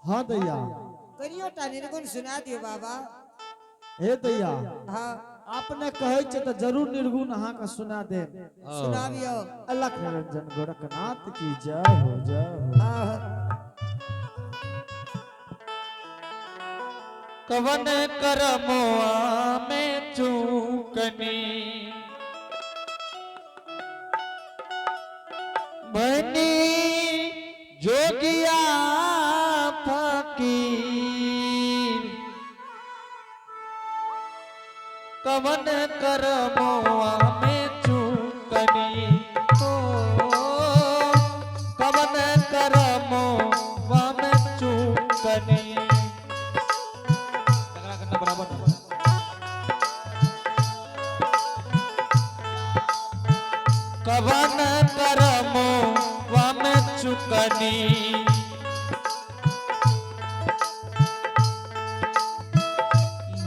हाँ दैया। कनियो टा निर्गुण सुना दियो बाबा। हे दैया। हाँ। अपने कहै छै तऽ जरूर निर्गुण अहाँ के सुना देब। सुनाबियो। अलख निरंजन गोरखनाथ की जय हो, जय हो। हाँ। कवन करमोआ में चूकनी बनी जोगिया फकीर, कवन करमोआ में चूकनी हो, कवन करमोआ में चूकनी। तगड़ा करना बराबर। कवन करमो वम चुकनी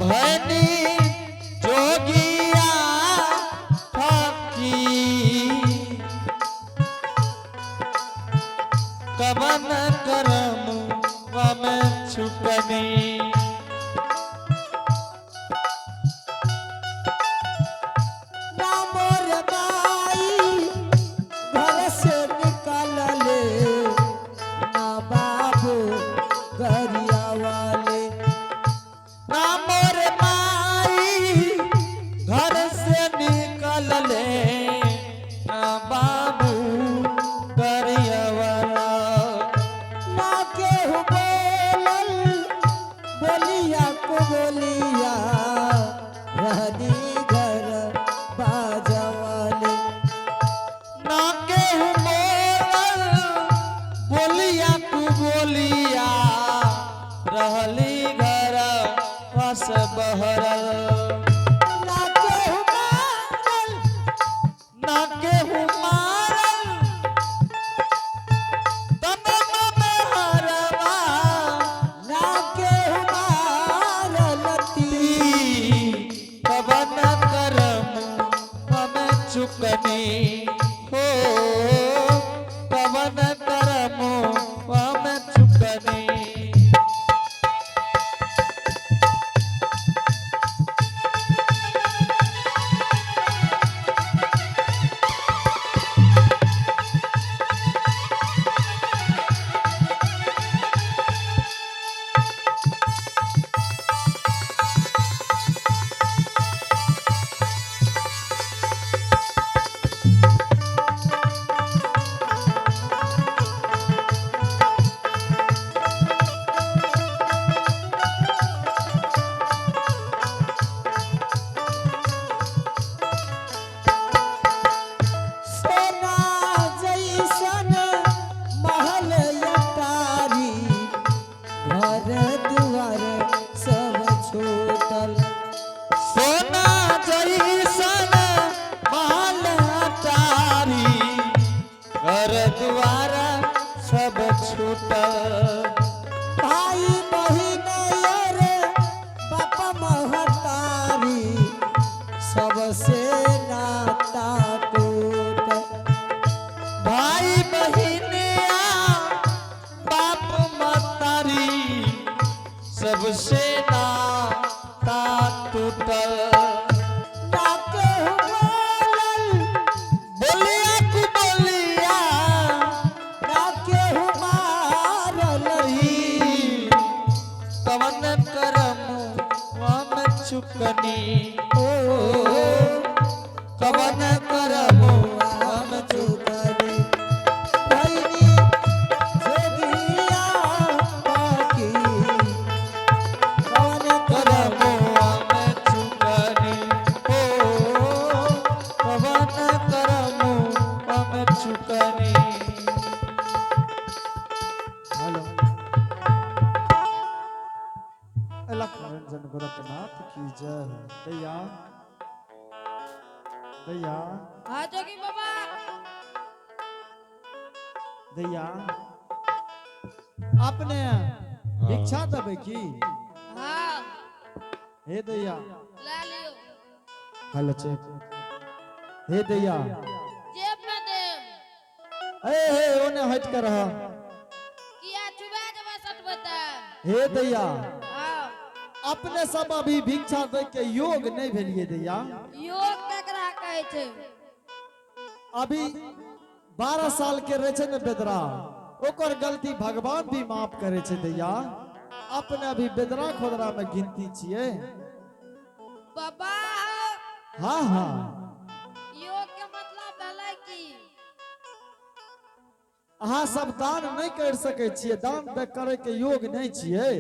भनी जोगिया फकीर, कवन करम वम चुकनी। ना मोर माई घर से निकलले, ना बाबू गरिया वाले। ना मोर माई घर से निकलले, ना बाबू करियवला। ना केहू बोलल बोलिया को बोलिया, रहनी घर बाजवाले। ना केहू बोलल बोलिया कु बोलिया, रहली घर बस बहरल। ना केहू मारल, ना केहू मारल तनम में हरवा, ना केहू मारल तीर। पवन करम हम चुकनी हो, पवन करम हम चुकनी। सोना जैसन महल अटारी, घर दुआर सब छूटल। सोना जैसन महल अटारी, घर द्वार सब छूटल। भाई बहिन अरे बाप महतारी, सबसे नाता टूटल। भाई बहिनिया बाप मतारी, सबसे नाता टूटल। ना केहू बोलल, बोलिया कु बोलिया, ना केहू मारल ही कवन करम वम चुकनी ओ, कवन करम वम चुकनी भैनी जोगिया फकीर, कवन करम वम चुकनी हो, कवन करम वम चुकनी। हेलो, अलख निरंजन गोरखनाथ की जय हो। दैया, दैया। हाँ जोगी बाबा। दैया, अपने भिक्षा देबै की? हाँ। हे दैया। ला लियो। हेलो चेक, हे दैया। जेब में देम। ए हे, ओने हट कर रह। किया चुबा देबै सटबे तऽ। हे दैया। हाँ। अपने सब अभी भिक्षा दे के योग नहीं भेलिए दैया। योग केकरा कहै छै? अभी 12 साल के रहे छै ने बेदरा, ओकर गलती भगवान भी माफ करे छै दैया। अपने अभी बेदरा खोदरा में गिनती छियै। बाबा। हाँ हाँ। योग के मतलब भेलै की? अहाँ सब दान नहीं कर सकै छियै, दान दे करे के योग नहीं छियै।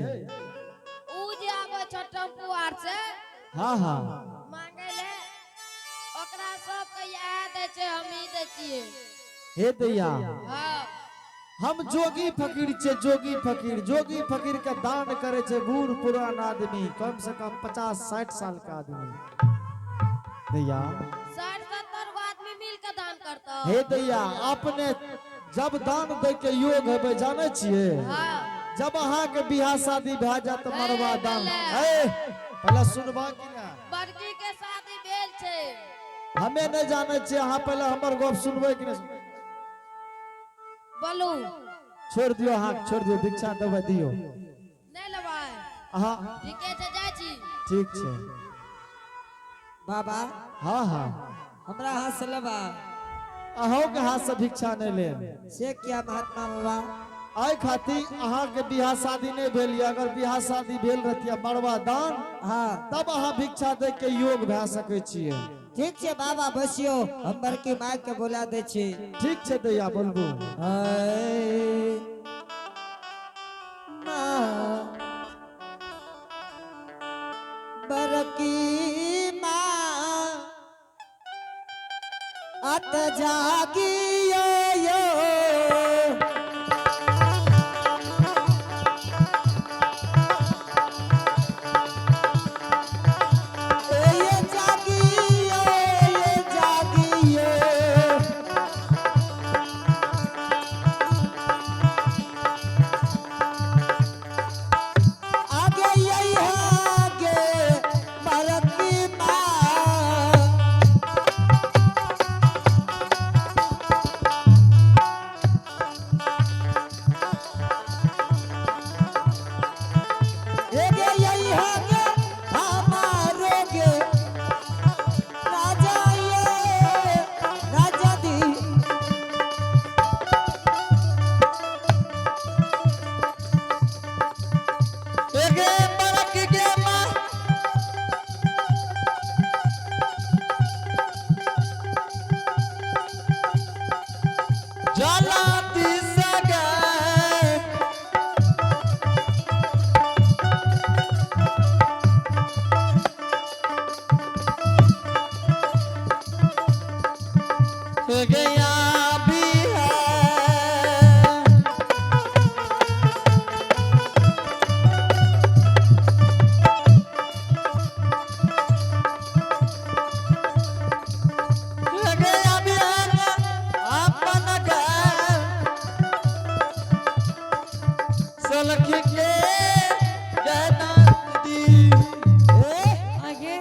ऊ जे आबै छौ टेम्पू आर से। हाँ हाँ। मांगे ले, ओकरा सबके इएह दै छै, हमही दै छियै। हे दैया। हाँ। हम जोगी फकीर छियै, जोगी फकीर। जोगी फकीर के दान करे छै बूढ़ पुरान आदमी, कम से कम 50-60 साल के आदमी दैया। 60-70 गो आदमी मिल के दान करतौ। हे दैया, अपने जब दान दे के योग हेबै जानै छियै? हाँ। जब अहाँ के बियाह शादी भए जात मरवा दान। ए पहले सुनबा कि ना? बड़की के शादी भेल छै। हमें नहीं जानै छियै, अहाँ पहले हमर गप सुनबै कि नहीं? बोलू। छोड़ दियो, अहाँ छोड़ दियो, भिक्षा देबै दियो। नहीं लेबै। अहाँ ठीके छै, जाइ छी। ठीक छै। बाबा। हाँ हाँ। हमरा हाथ से लेबा। अहों के हाथ से भिक्षा नहीं लेब। से क्या महात्मा बाबा? एहि खातिर अहाँ के बियाह शादी नहीं भेल यऽ, अगर बियाह शादी भेल रहतियै मरवा दान, हाँ। तब अहाँ भिक्षा दे के योग भए सकै छियै। ठीक छै बाबा, बसियो, हम बड़की माय के बोला दै छी। ठीक छै दैया, बोलबू। हाय माँ, बड़की माँ, अत जागियो यो। ए जागियो, ए जागियो। आगे यही आगे बड़की माँ। एगे यही आगे हमारो गे राजा, ये राजा दी। एगे बरक गे माँ, जला दिस गे। गया भी है। गया भी है अपन घर सलख के गना दी। आगे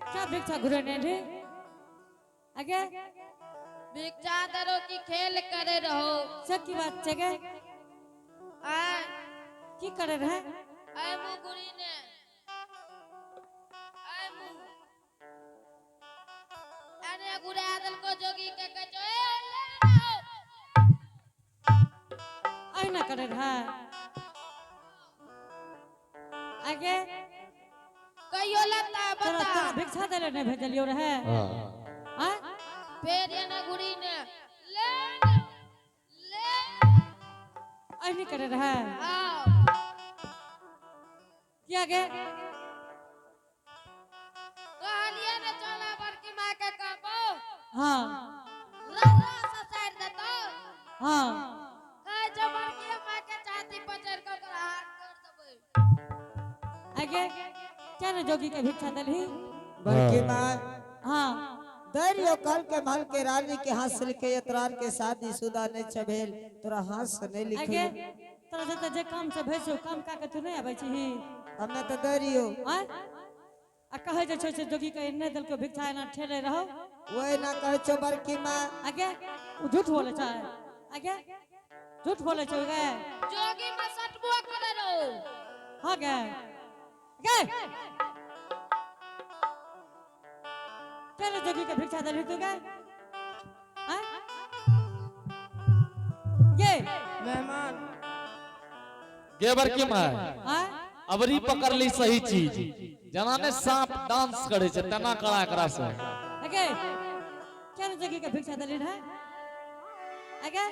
क्या भिक्षा घुरेने रे आगे? भिक्षा दरो की खेल करे रहो? से की बात छै गे? आय। की करे रहे? आय मुँह गुरी ने, आय मुँह अरे गुरा देलको जोगी के, कहै छौ, ए ले आओ। अहिना करे रहे आगे? कहियो लता तोरा बता। तोरा भिक्षा देले नहीं भेजलियो रहे आय? फेर एने गुरी ने ले ने, ले। अहिनी करे रहे? आओ। की आगे? कहलिए ने चला बड़की माय के कहबो। हाँ। रर्रा से साइड देतो। हाँ। कहै छौ बड़की माय के छाती पर चढ़ि कऽ ओकरा हाथ कर देबै। आगे क्या ने जोगी के भिक्षा देलही? बड़की माँ। हाँ। दैर्यो कल के महल के रानी के हाथ से लिखे एतरार के शादी शुदा नहीं छ भेल, तोरा हाथ से नहीं लिखे। आगे तोरा जते जे काम से भेजो, काम का के तू नहीं आबै छही? हमें तो दैर्यो। आय, आ कहै जे छै से जोगी के नहि देलको भिक्षा, एना ठेले रहो। वही ना कहै छौ बड़की माँ। आगे उ झूठ बोले छै? आगे झूठ बोले छै गे? जोगी में सटबो करे रहो। हाँ गे गे चलो जोगी के भिक्षा दलही तू गे हाँ ये मेहमान गेबर की माय हाँ अबरी पकड़ ली सही चीज जना ने सांप डांस करे छे तना करा एकरा से अगे चलो जोगी के भिक्षा दलही है अगे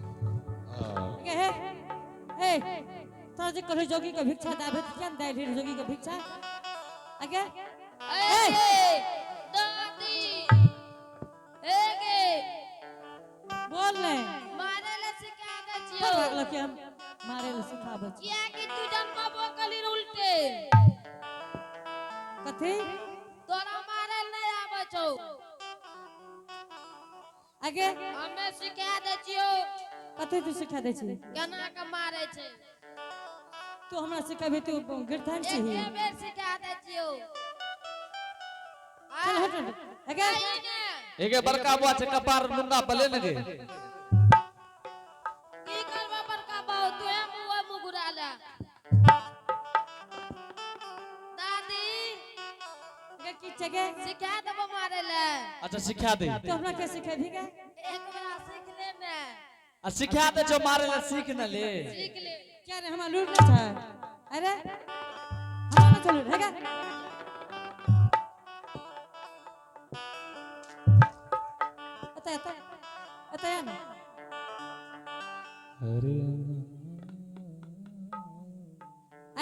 अगे हे हे तोरा जे कहली जोगी के भिक्षा दाबे त केन दै जोगी के भिक्षा अगे ए दादी ए गे बोल ने मारे ला सिखा दे पर छियो भागलो कि हम मारे ले सिखाबै छी किया कि तू जन्मबो कली उल्टे कथी तोरा मारे नहीं आबै छौ आगे हमे सिखा दे छियो कथी तू सिखा दै छी केना के मारे छै तू हमरा सिखेबही तू गिरधन छी एके बेर सिखा दे छियो चल हट हट आगे आइ ने एगे बड़का बुआ छे कपार लुंगा पले ने गे की करबा बड़का बाबू तू मुँह मुँह घुरा ले दादी गे की छे गे सिखा देबो मारे ले अच्छा सिखा दे तू हमरा के सिखेबही गे एक बेरा सीख ले ने आ सिखा दे जो मारे ला सीख न ले सीख ले क्या रे हमरा लूट नहीं छै अरे हमरा नहीं चलू है गे एतय एतय एतय आ ने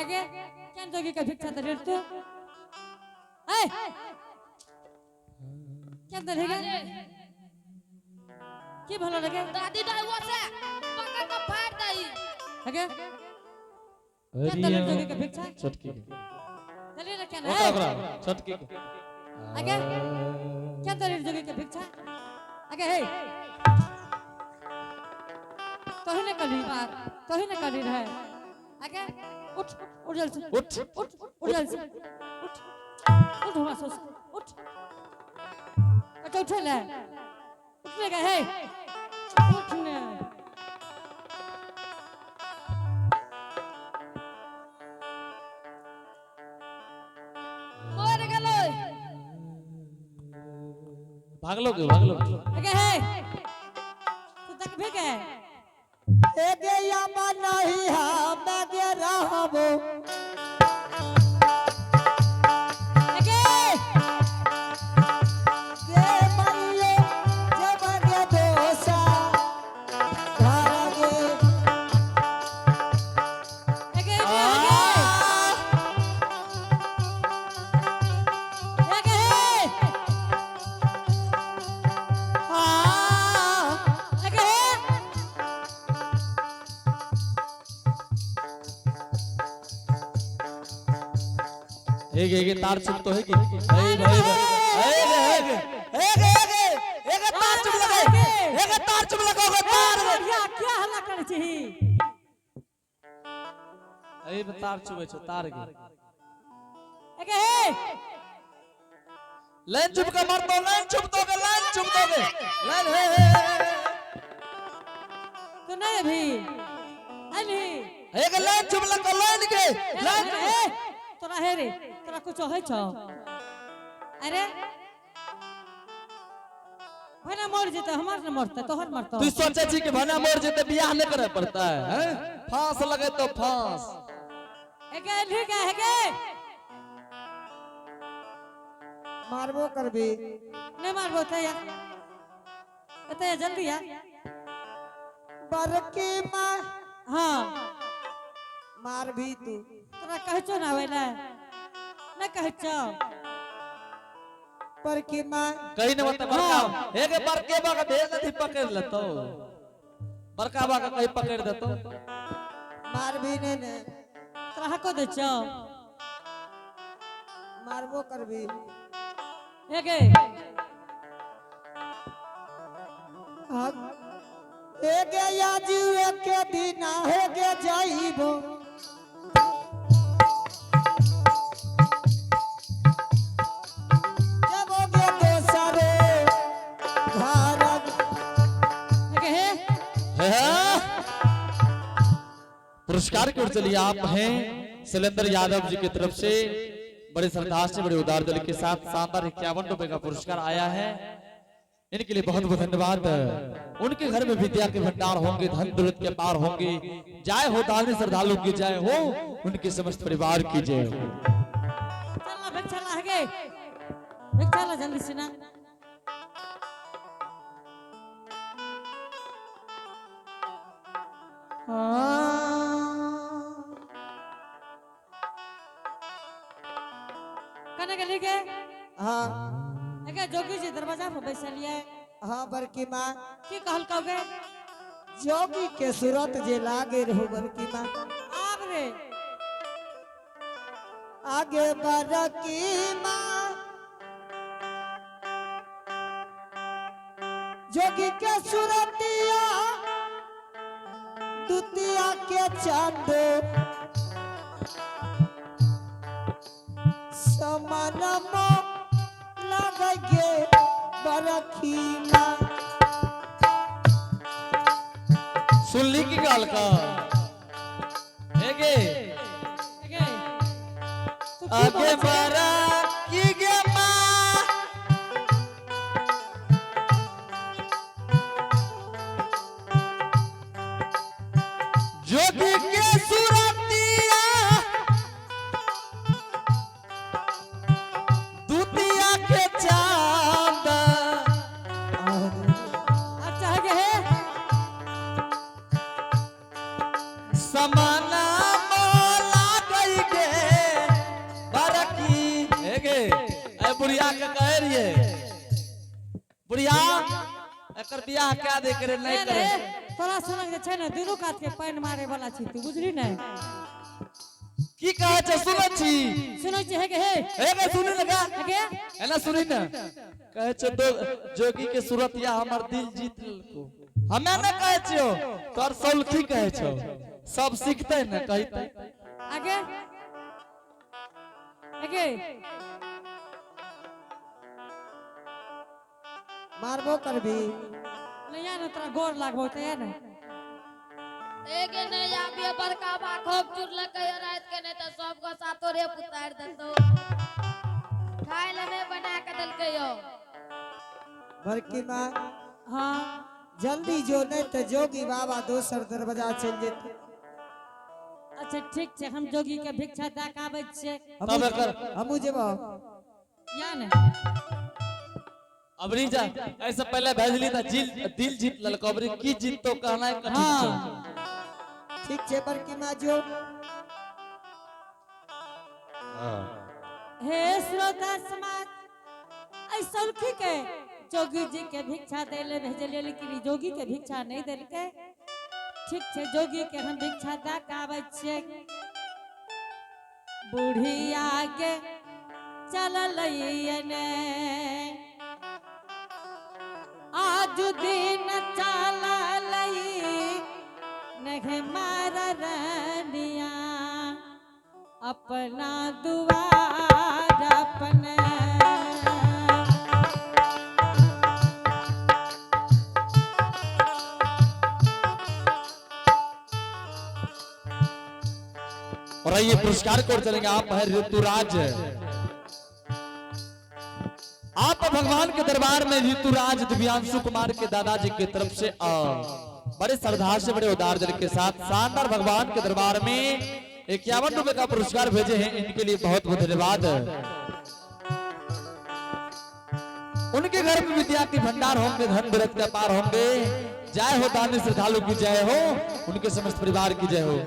आगे केन जोगी के भिक्षा दे तू ए केन दे गे की भलो लगे दादी दाई से पकड़ के फाड़ दई आगे केन दे जोगी के भिक्षा छोटकी के दे रे केन ओकरा ओकरा छोटकी के आगे केन दे जोगी के भिक्षा आगे हे तोही ने करी बात तोही ने करी रहे आगे उठ उठ जल्दी से। उठ उठ उठ जल्दी से। उठ उठ हमारा सोच उठ अच्छा उठे ले उठ ले गए हे उठ ने मर गेलै भागलो के भागलो के। आगे हे तू तक भी गए एगे यामा नहीं हम गे रहबो आगे गे मरियो जब गे दोसा घर गे आगे आगे आगे हे आ आगे हे एगे एगे तार चुप तो है कि ए भाई भाई एगे एगे एगे एगे एगे तार चुप लगे एगे तार चुप लगोगे तार बढ़िया क्या हल्ला करै छी ए में तार चुबे छो तार के आगे हे लाइन चुप के मार दो लाइन चुप दोगे लाइन चुप दोगे लाइन हे हे, हे तू नहीं अभी अली एगे लाइन चुप लगो लाइन के लाइन ए तोरा हे रे तोरा कुछ होइ छौ अरे भला मर जेतै हमर न मरतै तोहर मरतौ तू सोचे छी कि भना मर जेते बियाह नहीं करे पड़ता है हैं? फांस लगे तो फांस एगे अली गे हेगे मारबो करबी नहीं मारबो त या एतय जल्दी आ बरकी माँ हाँ मार भी तू तोरा कहै छौ ना आबै ले न कहै छौ बरकी माँ कहीं न मत बड़का एगे बड़के बा के भेज नहीं पकड़ लेतो बड़का बा के कहीं पकड़ देतो मार भी ने ने तोरा हको दै छौ। मारबो करबी। हे गे। हे गे आज एक दिना हे गे जाइबो। जबो गे दोसरे घर। हे गे हे। पुरस्कार की ओर चलिए आप हैं शैलेंद्र यादव जी की तरफ से बड़े श्रद्धा से बड़े उदार दिल के साथ शानदार 51 रुपए का पुरस्कार आया है। इनके लिए बहुत बहुत धन्यवाद। उनके घर में विद्या के भंडार होंगे, धन दौलत के पार होंगे। जय हो दानी श्रद्धालु की जय हो, उनके समस्त परिवार की जय हो। चलना भिक्षा ला गे, भिक्षा ला जल्दी से ना। कने के लिए? हाँ। अगे जोगी जी दरवाजा पर बैसलिए। हाँ बड़की माँ। की कहल कहोगे? जोगी के सूरत जे लागे रहो बड़की माँ। आब रे। आगे बड़की माँ जोगी के सूरतिया दुतिया के चांद समान लगे बरखी माँ। सुन ली की गाल का हे गे। अगे तू की आगे बोलै छे? बड़ा की गे माँ। जोगी के सूरतिया दुतिया के चांद। अच्छा है हे। समाना मोला गई गे बरकी। हे गे ए बुढ़िया के कह रही बुढ़िया एकर बियाह क्या दे करे नहीं ए करे। रे, तोरा सनक जे छै ने दुनू कात के पानि मारे वाला छी तू, बुझली ने? की कहे छै सुनै छी? सुनै छी हे गे हे। हे गे सुनी ने गा। हे गे। एना सुनी ने कहे छै दो जोगी के सूरत या हमर दिल जीत लेलको। हमे ने कहे छियो तोर सौलखी कहे छौ सब सीखते ने कहते। आगे आगे। मारबो करबी। नहीं या ने तोरा गोर लागबो त या ने। एक नहीं आबिए बड़का बा खूब चुरलकै रात के, नहीं तो सब को सातो रे उतार देतो। खाय ले नहीं बना के देलकै यो। बड़की माँ। हाँ। जल्दी जो नहीं तो जोगी बाबा दोसर दरवाजा चल जेते। अच्छा ठीक छै, हम जोगी के भिक्षा दऽ के आबै छियै। तब एकर हमू जेबो। या ने। अबरी जा ऐसे पहले भेजली त दिल जीत ललको अबरी की जीत तो कहना है कठिन हाँ। छौ। ठीक छै बड़की माँ जो। हे श्रोता समाज, ऐ सौलखी के जोगी जी के भिक्षा दै ले भेजलियै लेकिन ई जोगी के भिक्षा नहीं देलकै। ठीक छै जोगी के हम भिक्षा दऽ के आबै छियै। बुढ़िया के चललै ने आज दिन चललै नहीं मार रनिया अपना दुआर अपने। और आइए पुरस्कार को चलेंगे आप है ऋतुराज। आप भगवान के दरबार में ऋतुराज दिव्यांशु कुमार के दादाजी की तरफ से बड़े श्रद्धा से बड़े उदार दिल के साथ शानदार भगवान के दरबार में 51 रुपए का पुरस्कार भेजे हैं। इनके लिए बहुत बहुत धन्यवाद। उनके घर में विद्या के भंडार होंगे, धन दौलत के पार होंगे। जय हो दानी श्रद्धालु की जय हो, उनके समस्त परिवार की जय हो।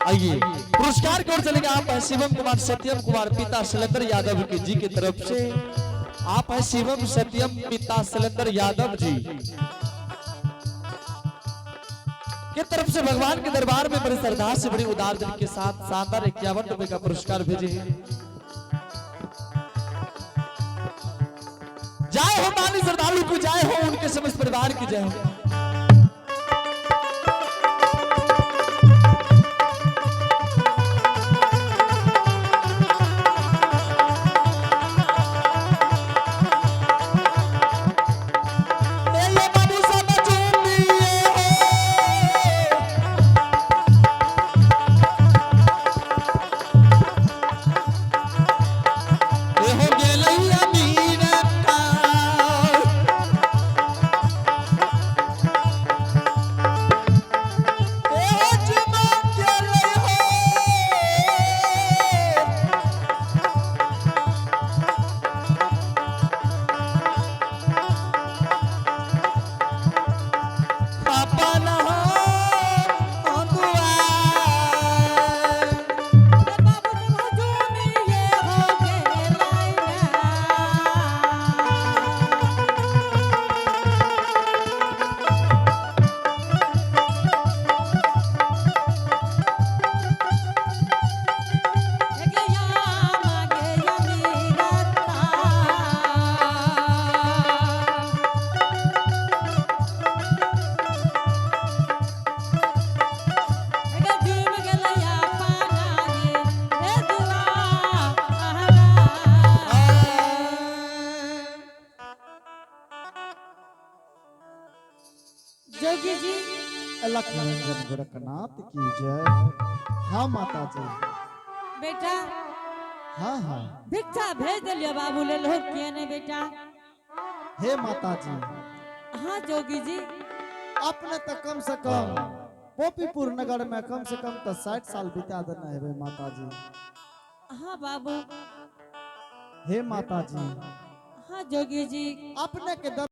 आइए पुरस्कार की ओर चलेंगे। आप हैं शिवम कुमार सत्यम कुमार पिता शैलेंद्र यादव के जी की तरफ से। आप हैं शिवम सत्यम पिता शैलेंद्र यादव जी के तरफ से भगवान के दरबार में बड़े श्रद्धा से बड़ी उदार दिल के साथ शानदार 51 रुपए का पुरस्कार भेजे हैं। जय हो मानी श्रद्धालु को, जय हो उनके समस्त परिवार की जय हो। ए ये बाबू सब चूमिए हो। ए हो गेलै अमीर का। ए हो चुमा गेलै हो। अपन हो दुआर। बाबू झूमिए हो गेलै ना। जोगी जी, अलख निरंजन गोरखनाथ की जय। हाँ माता जी। बेटा। हाँ हाँ। भिक्षा भेज दिलियो बाबू ले लोग किए नहीं बेटा? हे माता जी। हाँ जोगी जी। अपने तो कम से कम गोपीपुर नगर में कम से कम तो 60 साल बिता देना है माता जी। हाँ बाबू। हे माता जी। हाँ जोगी जी। अपने के दर